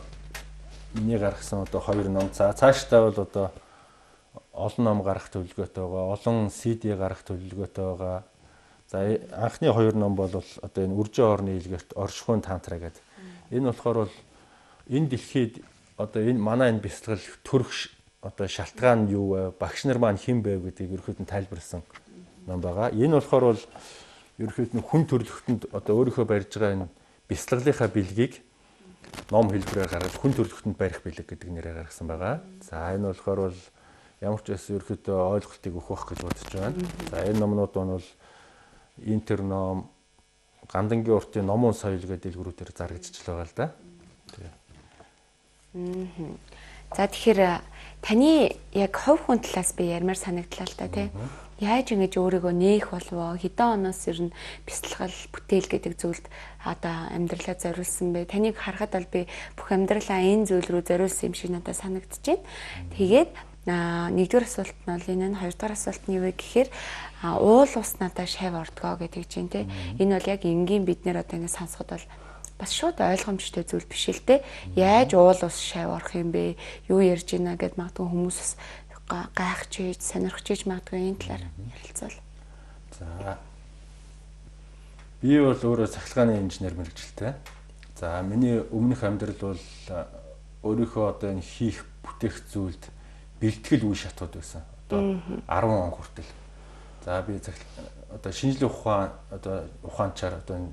Speaker 2: миний гаргасан одоо 2 ном. За цаашдаа бол одоо олон ном гаргах төлөвлөгөөтэй байгаа, олон CD гаргах төлөвлөгөөтэй байгаа. За анхны 2 ном бол одоо энэ Үржин орны илгэрт Оршихуйн тантра гэдэг. Энэ болохоор бол энэ дэлхийд одоо энэ манай энэ бясалгал төрөх одоо шалтгаан нь юу вэ? Багш нар маань хэн бэ гэдгийг ерөнхийд нь тайлбарласан ном байгаа. Энэ болохоор бол ерөнхийд нь хүн төрөлхтөнд одоо өөрийнхөө барьж байгаа энэ бясалгалынхаа бэлгийг ном хэлбэрээр гаргаж хүн төрөлхтөнд барих бэлэг гэдэг нэрээр гаргасан байгаа. За энэ болохоор бол ямар ч байсан ерөнхийдөө ойлголтыг өгөх байх гэж бодож байна. За энэ номнууд бол Интерном, Гандангийн уртын номон соёл гэдэг дэлгүүрүүдээр зарагдчихл байгаа л да.
Speaker 1: За тэгэхээр таны яг хувь хүн талаас би ярмаар санагдлаа л та тий. Яаж ингэж өөрийгөө нээх болвоо? Хэдэн оноос ер нь бясалгал, бүтээл гэдэг зүйлд одоо амьдралаа зориулсан бэ? Таныг харахад бол би бүх амьдралаа энэ зүйл рүү зориулсан юм шиг надад санагдаж байна. Тэгээд нэгдүгээр асуулт нь бол энэ нь, хоёрдугаар асуулт нь юу вэ гэхээр уул ус надад шав ордгоо гэдэг чинь тий. Энэ бол яг энгийн бид нэр одоо ингэ сонсоход бол бас шууд ойлгомжтой зүйл биш л дээ. Яаж уул ус шав орох юм бэ? Юу ярьж байна гэд магадгүй хүмүүс бас гайхаж ийж, сонирхож ийж магадгүй энэ талаар ярилцвал.
Speaker 2: За. Би бол өөрөө цахилгааны инженер мэргэжилтэй. За миний өмнөх амьдрал бол өөрийнхөө одоо энэ хийх бүтээх зүйлд бэлтгэл үе шатууд байсан. Одоо 10 он хүртэл. За би одоо шинжлэх ухаан одоо ухаанчаар одоо энэ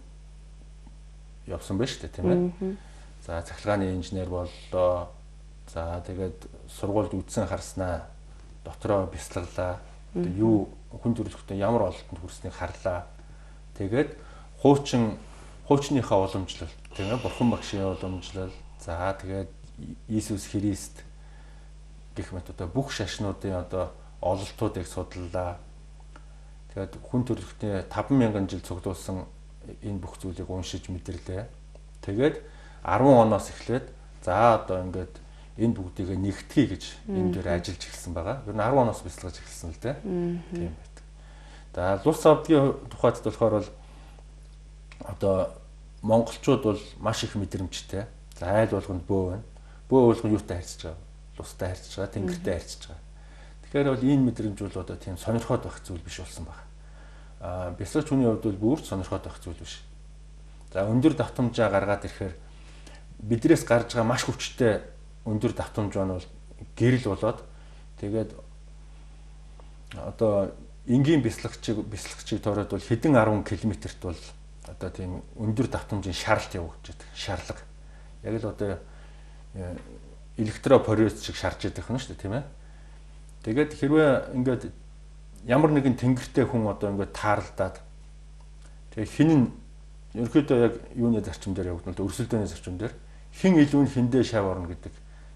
Speaker 2: явсан байна шүү дээ, тийм ээ. За цахилгааны инженер боллоо. За тэгээд сургуульд үдсэн харснаа, дотроо бясалгалаа. Одоо юу хүн төрөлхтөн ямар ололтонд хүрснийг харлаа. Тэгээд хуучныхаа уламжлал, тийм ээ, бурхан багшийн уламжлал. За тэгээд Иесус Христ гэх мэт одоо бүх шашнуудын одоо ололтуудыг судлаа. Тэгээд хүн төрөлхтний 5000 жил цуглуулсан энэ бүх зүйлийг уншиж мэдэрлээ. Тэгээд 10 оноос эхлээд за одоо ингээд энэ бүгдийг нэгтгэе гэж энэ дээр ажиллаж эхэлсэн байгаа. Ер нь 10 оноос бясалгаж эхэлсэн л дээ. Тийм байдаг. За лус авдгийн тухайд болохоор бол одоо монголчууд бол маш их мэдрэмжтэй. За айл болгонд бөө байна. Бөө болгон юутай харьцаж байгаа? Лустай харьцаж байгаа, тэнгэртэй харьцаж байгаа. Тэгэхээр бол энэ мэдрэмж бол одоо тийм сонирхоод байх зүйл биш болсон байна. Бясалгч хүний хувьд бол бүр сонирхоод байх зүйл биш. За өндөр давтамжаа гаргаад ирэхээр бидрээс гарч байгаа маш хүчтэй өндөр давтамж маань бол гэрэл болоод тэгээд одоо энгийн бясалгачийг тоороод бол хэдэн 10 км-т бол одоо тийм өндөр давтамжийн шаралт явагдаж байдаг. Шарлага. Яг л одоо электропорез шиг шарж идэх нь шүү дээ, тийм ээ. Тэгээд хэрвээ ингээд ямар нэгэн тэнгэртэй хүн одоо ингээд тааралдаад тэгээ хин нь ерөнхийдөө яг юуны зарчим дээр явагдана л өрсөлдөөний зарчим дээр хин илүү нь хиндээ шав орно гэдэг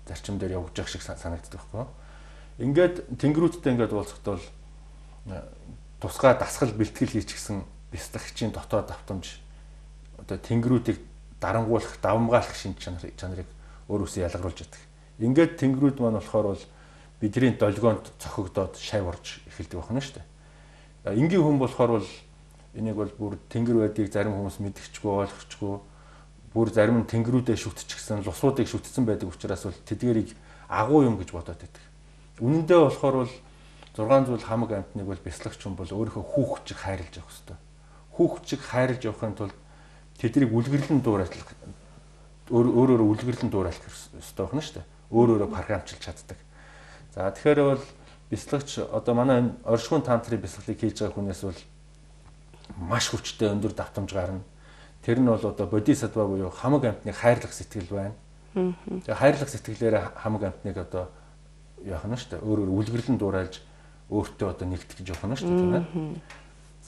Speaker 2: зарчим дээр явагдаж шиг санагддаг байхгүй. Ингээд тэнгэрүүдтэй ингээд уулзахад бол тусгай дасгал бэлтгэл хийчихсэн бясалгагчийн дотоод давтамж одоо тэнгэрүүдийг дарангуулах, давамгаалах шинж чанарыг өөрөөсөө ялгаруулж яддаг. Ингээд тэнгэрүүд маань болохоор бол бидний долгионд цохигдоод шав орж эхэлдэг байна шүү дээ. Энгийн хүн болохоор бол энийг бол бүр тэнгэр байдгийг зарим хүмүүс мэдчихгүй, ойлгочихгүй, бүр зарим нь тэнгэрүүдээ шүтчихсэн, лусуудыг шүтсэн байдаг учраас бол тэдгэрийг агуу юм гэж бодоод байдаг. Үнэндээ болохоор бол 6 зүйл хамаг амьтныг бол бясалгагч хүн бол өөрийнхөө хүүхд чиг хайрлаж явах ёстой. Хүүхд чиг хайрлаж явахын тулд тэднийг үлгэрлэн дуурайлах, өөрөөрөө үлгэрлэн дуурайлах ёстой байна шүү дээ. Өөрөөрөө програмчилж чаддаг. За тэгэхээр бол бясалгагч одоо манай энэ оршихуйн тантрын бясалгалыг хийж байгаа хүнээс бол маш хүчтэй өндөр давтамж гарна. Тэр нь бол одоо бодисатва буюу хамаг амьтныг хайрлах сэтгэл байна. Тэгээ хайрлах сэтгэлээр хамаг амьтныг одоо яах нь шүү дээ. Өөрөөр үлгэрлэн дуурайлж өөртөө одоо нэгтгэж явах нь шүү дээ, тийм ээ.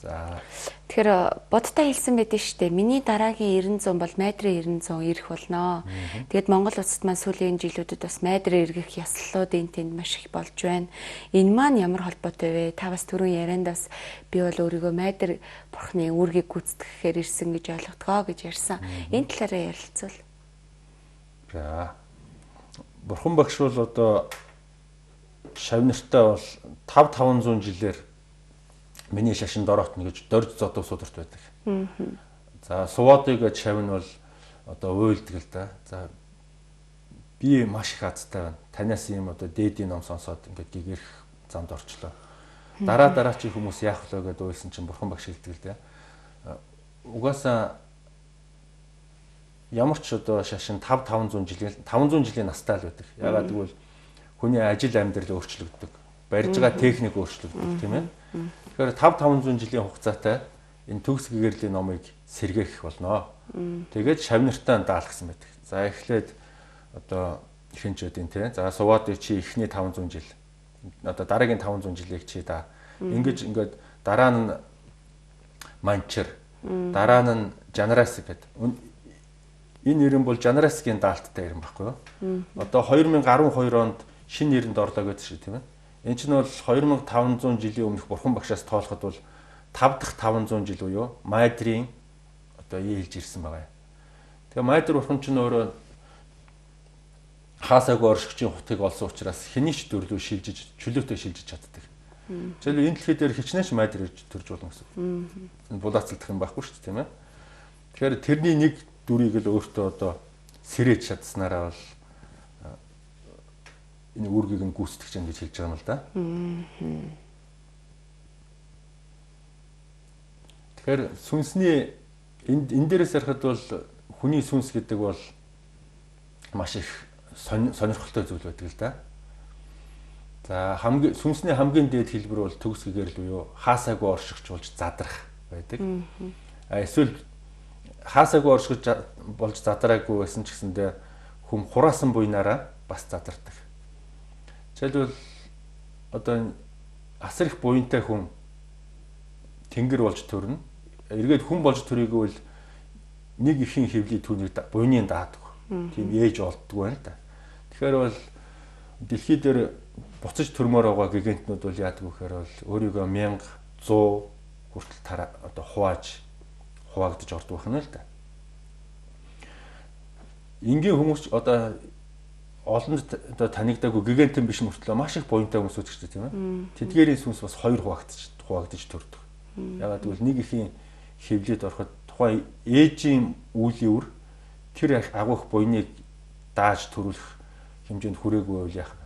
Speaker 2: За.
Speaker 1: Тэгэхээр бодтой хэлсэн байдэн шүү дээ. Миний дараагийн 900 бол майдрын 900 ирэх болно. Тэгээд Монгол улсад маань сүүлийн жилүүдэд бас майдрын эргэх ёслолууд энэ тэнд маш их болж байна. Энэ маань ямар холбоотой вэ? Та бас түрүүн яриандаас би бол өөрийгөө майдэр бурхны үүргийг гүйцэтгэхээр ирсэн гэж ойлгодгоо гэж ярьсан. Энэ талаараа ярилцвал.
Speaker 2: За. Бурхан багш бол одоо шавнартай бол 5-500 жилээр миний шашинд ороотно гэж дорж зодов сударт байдаг. За Сувадыг гэж шавн бол одоо уйлдаг л да. За би маш их азтай байна. Танаас ийм одоо дээдийн ном сонсоод ингээд гэгэрх замд орчлоо. Дараа дараачийн хүмүүс яах вэ гэдээ уйлсан чинь бурхан багш хэлдэг л дээ. Угаасаа ямар ч одоо шашин 5-500 жилийн 500 жилийн настай л байдаг. Яагаад гэвэл хүний ажил амьдрал өөрчлөгддөг. Барьж байгаа техник өөрчлөгддөг, тийм ээ. Тэгэхээр 5-500 жилийн хугацаатай энэ төгс гэгэрлийн номыг сэргээх болно. Тэгээд шавнартаа даалгасан байдаг. За эхлээд одоо ихэнчүүдийн те. За Сувадыг чи эхний 500 жил одоо дараагийн 500 жилийг чи да. Ингэж ингээд дараа нь Манчир, дараа нь Жанрасик гэдэг. Энэ нэр нь бол Жанрасикийн даалттай юм баггүй юу? Одоо 2012 онд шинэ нэрэнд орлоо гэдэг шиг тийм ээ. Энэ чинь бол 2500 жилийн өмнөх бурхан багшаас тоолоход бол 5 дахь 500 жил буюу Майдрын одоо ийлж ирсэн байгаа юм. Тэгээ Майдр бурхан чинь өөрөө хаасаагүй оршигчийн хутгийг олсон учраас хэний ч төрлөө шилжиж, чөлөөтэй шилжиж чаддаг. Жишээлбэл энэ дэлхий дээр хичнээн ч Майдр ирж төрж болно гэсэн. Энэ булаацалдах юм байхгүй шүү дээ, тийм ээ. Тэгэхээр тэрний нэг дүрийг л өөртөө одоо сэрээж чадсанараа бол энэ үүргийг нь гүйцэтгэж юм гэж хэлж байгаа юм л да. Тэгэхээр сүнсний энэ дээрээс ярихад бол хүний сүнс гэдэг бол маш их сонирхолтой зүйл байдаг л да. За хамгийн сүнсний хамгийн дээд хэлбэр бол төгс гэгэрэл буюу хаасаагүй оршигч болж задрах байдаг. А эсвэл хаасаагүй оршигч болж задраагүй байсан ч гэсэндээ хүм хураасан буйнаараа бас задардаг. Жишээлбэл одоо асар их буянтай хүн тэнгэр болж төрнө. Эргээд хүн болж төрийгөө бол нэг ихийн хөвлий түүнийг буйны даадаг. Тийм ээж олддгүй байна л да. Тэгэхээр бол дэлхий дээр буцаж төрмөр байгаа гигантнууд бол яадаг вэ гэхээр бол өөрийгөө 1100 хүртэл тараа одоо хуваагдаж ордог байх нь л да. Энгийн хүмүүс одоо олонд одоо танигдаагүй гигантэн биш мөртлөө маш их буянтай хүмүүс үүсгэжтэй тийм ээ. Тэдгээрийн сүнс бас хоёр хуваагдаж төрдөг. Яагаад гэвэл нэг ихийн хөвлөд ороход тухайн ээжийн үүлийн үр тэр агуух буйныг дааж төрүүлэх хэмжээнд хүрээгүй байвал яах вэ?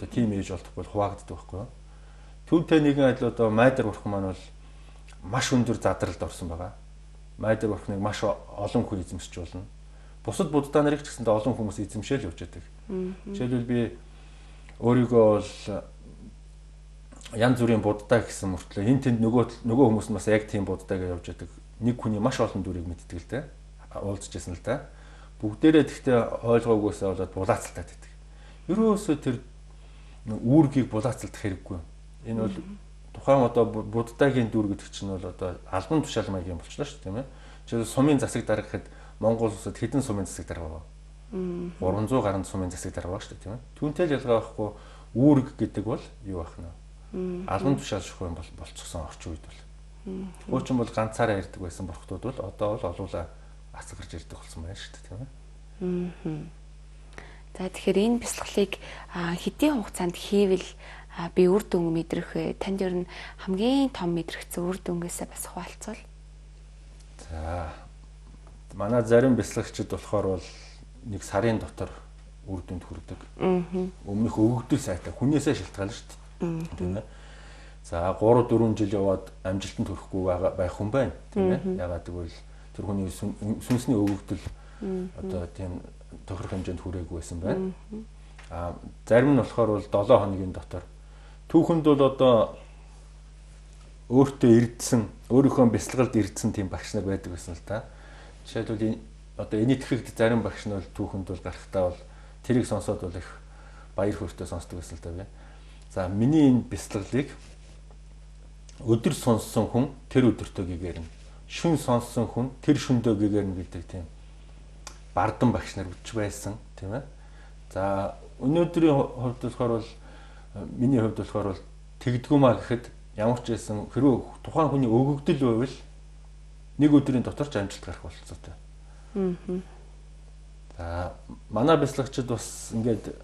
Speaker 2: Одоо тийм ээж олдохгүй бол хуваагддаг байхгүй юу? Түүнтэй нэгэн адил одоо Майдар бурхан маань бол маш өндөр задралд орсон байгаа. Майдар бурханыг маш олон хүн эзэмшиж болно. Бусад буддаа нарыг ч гэсэндээ олон хүмүүс эзэмшээл явж байдаг. Жишээлбэл би өөрийгөө бол янз бүрийн буддаа гэсэн мөртлөө энэ тэнд нөгөө хүмүүс нь бас яг тийм буддаа гэж явж байдаг. Нэг хүний маш олон дүрийг мэддэг л дээ. Уулзж байсан л да. Бүгдээрээ тэгтээ ойлгоогүйсээ болоод булаацалтаад байдаг. Ерөөсөө тэр үүргийг булаацалдах хэрэггүй. Энэ бол тухайн одоо буддаагийн дүр гэдэг чинь бол одоо албан тушаал маягийн болчлоо шүү дээ, тийм ээ. Жишээлбэл сумын засаг дарга гэхэд Монгол улсад хэдэн сумын засаг дарга байгаа? 300 гаруй сумын засаг дарга байгаа шүү дээ, тийм ээ. Түүнтэй л ялгаа байхгүй үүрэг гэдэг бол юу байх нь вэ? Албан тушаал шухуу юм болцсон орчин үед бол. Хуучин бол ганцаараа ирдэг байсан бурхтууд бол одоо бол олуула асгарч ирдэг болсон байна шүү дээ, тийм ээ.
Speaker 1: За тэгэхээр энэ бясалгалыг хэдийн хугацаанд хийвэл би үр дүн мэдрэх вэ? Танд ер нь хамгийн том мэдрэгдсэн үр дүнгээсээ бас хуваалцвал.
Speaker 2: За манай зарим бясалгагчид болохоор бол нэг сарын дотор үр дүнд хүрдэг. Өмнөх өгөгдөл сайтай хүнээсээ шалтгаална шүү дээ. Тийм ээ. За 3-4 жил яваад амжилтанд хүрэхгүй байх хүн байна, тийм ээ. Яагаад гэвэл тэр хүний сүнсний өгөгдөл одоо тийм тохирох хэмжээнд хүрээгүй байсан байна. А зарим нь болохоор бол 7 хоногийн дотор түүхэнд бол одоо өөртөө эрдсэн, өөрийнхөө бясалгалд эрдсэн тийм багш нар байдаг байсан л та. Жишээлбэл одоо энэтхэгт зарим багш нар бол түүхэнд бол гарахтаа бол тэрийг сонсоод бол их баяр хөөртэй сонсдог байсан л та би. За миний энэ бясалгалыг өдөр сонссон хүн тэр өдөртөө гэгэрнэ. Шүн сонссон хүн тэр шүндөө гэгэрнэ гэдэг тийм бардан багш нар өчж байсан, тийм ээ. За өнөөдрийн хувьд болохоор бол миний хувьд болохоор бол тэгдэггүй маа гэхэд ямар ч байсан хэрвээ тухайн хүний өгөгдөл байвал нэг өдрийн дотор ч амжилт гарах болцоотой. За манай бясалгагчид бас ингээд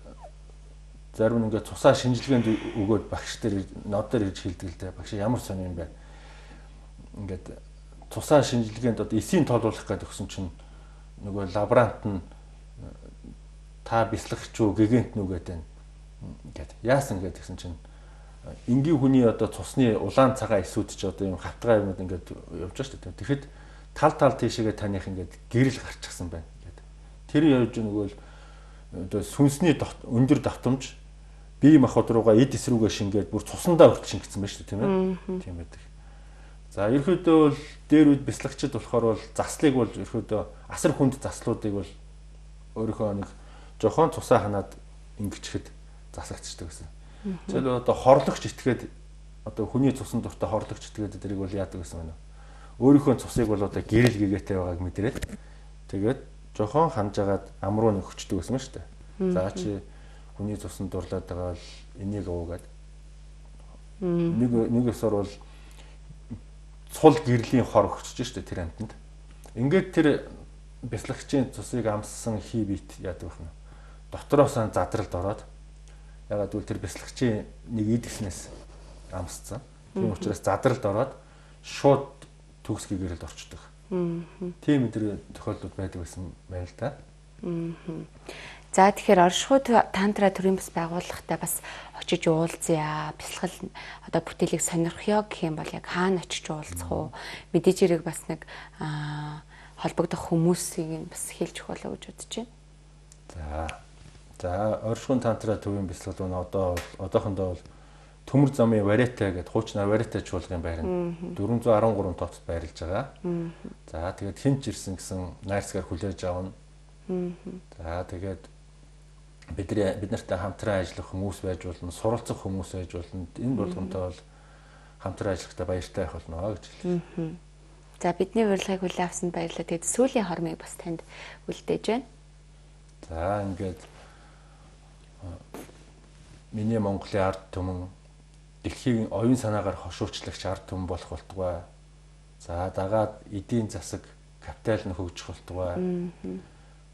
Speaker 2: зарим нь ингээд цусаа шинжилгээнд өгөөд багш дээр нод дээр ирж хэлдэг л дээ. Багш ямар сонир юм бэ? Ингээд цусаа шинжилгээнд одоо эсийн тоолуулах гэдэг өгсөн чинь нөгөө лаборант нь та бясалгагч уу гигэнт нү гэдэг нь ингээд яасан гэдэг гэсэн чинь энгийн хүний одоо цусны улаан цагаан эсүүд чи одоо юм хавтгай юмуд ингээд явж байгаа шүү дээ. Тэгэхэд тал тал тийшээгээ таних ингээд гэрэл гарчихсан байна гэдэг. Тэр явж нөгөө л одоо сүнсний өндөр давтамж бие махбод руугаа эд эс рүүгээ шингээд бүр цусандаа хүртэл шингэсэн байна шүү дээ, тийм ээ. Тийм байдаг. За ерөөдөө бол дээр үед бясалгагчид болохоор бол заслыг бол ерөөдөө асар хүнд заслуудыг бол өөрийнхөө нэг жохон цусаа ханаад ингэчхэд засагдчихдаг гэсэн. Жишээлбэл одоо хорлогч итгээд одоо хүний цусан дуртай хорлогч итгээд тэрийг бол яадаг гэсэн байна. Өөрийнхөө цусыг бол одоо гэрэл гэгээтэй байгааг мэдрээд тэгээд жохон ханж агаад ам руу нөхчдөг гэсэн байна шүү дээ. За чи хүний цусан дурлаад байгаа бол энийг уугаад нэг ёсоор бол цул гэрлийн хор өгчөж шүү дээ тэр амьтанд. Ингээд тэр бясалгагчийн цусыг амссан хий бит яадаг вэ? Дотроос нь задралд ороод ягаад гэвэл тэр бясалгагчийн нэг эд гэснээс амсцсан. Тийм учраас задралд ороод шууд төгс гэрэлд орчдөг. Тийм өдөр тохиолдлууд байдаг байсан байна л да.
Speaker 1: За тэгэхээр оршихуй тантра төрийн бас байгууллагатай бас очиж уулзъя. Бясалгал одоо бүтээлийг сонирхъё гэх юм бол яг хаана очиж уулзах уу? Мэдээж хэрэг бас нэг холбогдох хүмүүсийг нь бас хэлж өгөх болоо гэж бодож байна.
Speaker 2: За оршихуйн тантра төвийн бясалгал нь одоо одоохондоо бол Төмөр замын Вариатай гэдэг хуучнаар Вариатай чуулгын байрна 413 тооцод байрлаж байгаа. За тэгээд хинч ирсэн гэсэн найрсгаар хүлээж авна. За тэгээд бид нартай хамтран ажиллах хүмүүс байж болно, суралцах хүмүүс байж болно. Энэ болгонтой бол хамтран ажиллахдаа баяртай байх болно гэж хэлсэн.
Speaker 1: За бидний урилгыг хүлээн авсанд баярлалаа. Тэгээд сүүлийн хормыг бас танд үлдээж байна.
Speaker 2: За ингээд миний Монголын ард түмэн дэлхийн оюун санаагаар хошуурчлагч ард түмэн болох болтугай. За дагаад эдийн засаг, капитал нь хөгжих болтугай.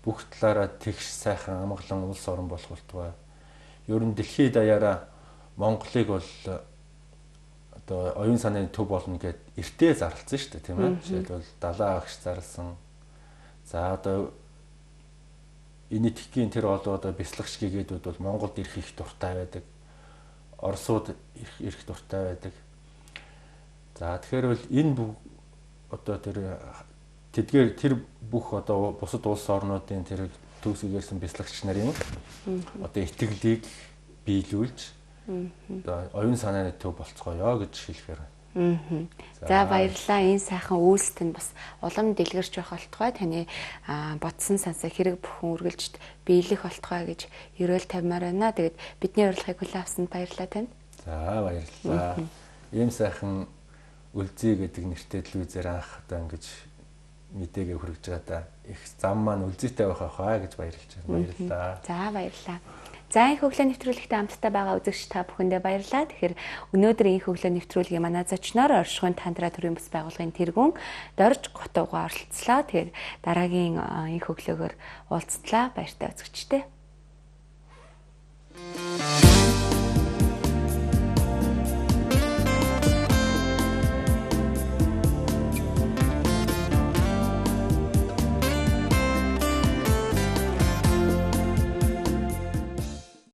Speaker 2: Бүх талаараа тэгш сайхан амгалан улс орон болох болтугай. Ер нь дэлхийд даяараа Монголыг бол одоо оюун санааны төв болно гэд эртээ зарлцсан шүү дээ, тийм ээ. Жишээлбэл далайн агш зарлсан. За одоо энэтхэгийн тэр олон одоо бясалгагч гэгээдүүд бол Монголд ирэх их дуртай байдаг. Оросууд ирэх дуртай байдаг. За тэгэхээр бол энэ бүх одоо тэр тэдгээр тэр бүх одоо бусад улс орнуудын тэр төгс гэрсэн бясалгагч нарын одоо итгэлийг биелүүлж одоо оюун санааны төв болцгоё гэж хэлэхээр байна.
Speaker 1: За баярлалаа. Энэ сайхан үйлсэд нь бас улам дэлгэрч байх болтугай. Таны бодсон сансаа хэрэг бүхэн үргэлжид биелэх болтугай гэж ерөөл тавьмаар байна. Тэгээд бидний урилгыг хүлээн авсанд баярлалаа танд.
Speaker 2: За баярлалаа. Ийм сайхан Үлзий гэдэг нэртэй телевизээр анх одоо ингэж мэдээгээ хүргэж байгаадаа их зам маань үлзийтэй байх байхаа гэж баярлж байна. Баярлалаа.
Speaker 1: За баярлалаа. За энэ хөглөө нэвтрүүлэгтээ хамтдаа байгаа үзэгч та бүхэндээ баярлалаа. Тэгэхээр өнөөдөр энэ хөглөө нэвтрүүлгийн манай зочноор оршихуйн тантра төрийн бас байгууллагын тэргүүн Дорж Готууга оролцлоо. Тэгэхээр дараагийн энэ хөглөөгөөр уулзтлаа. Баяртай үзэгчдээ.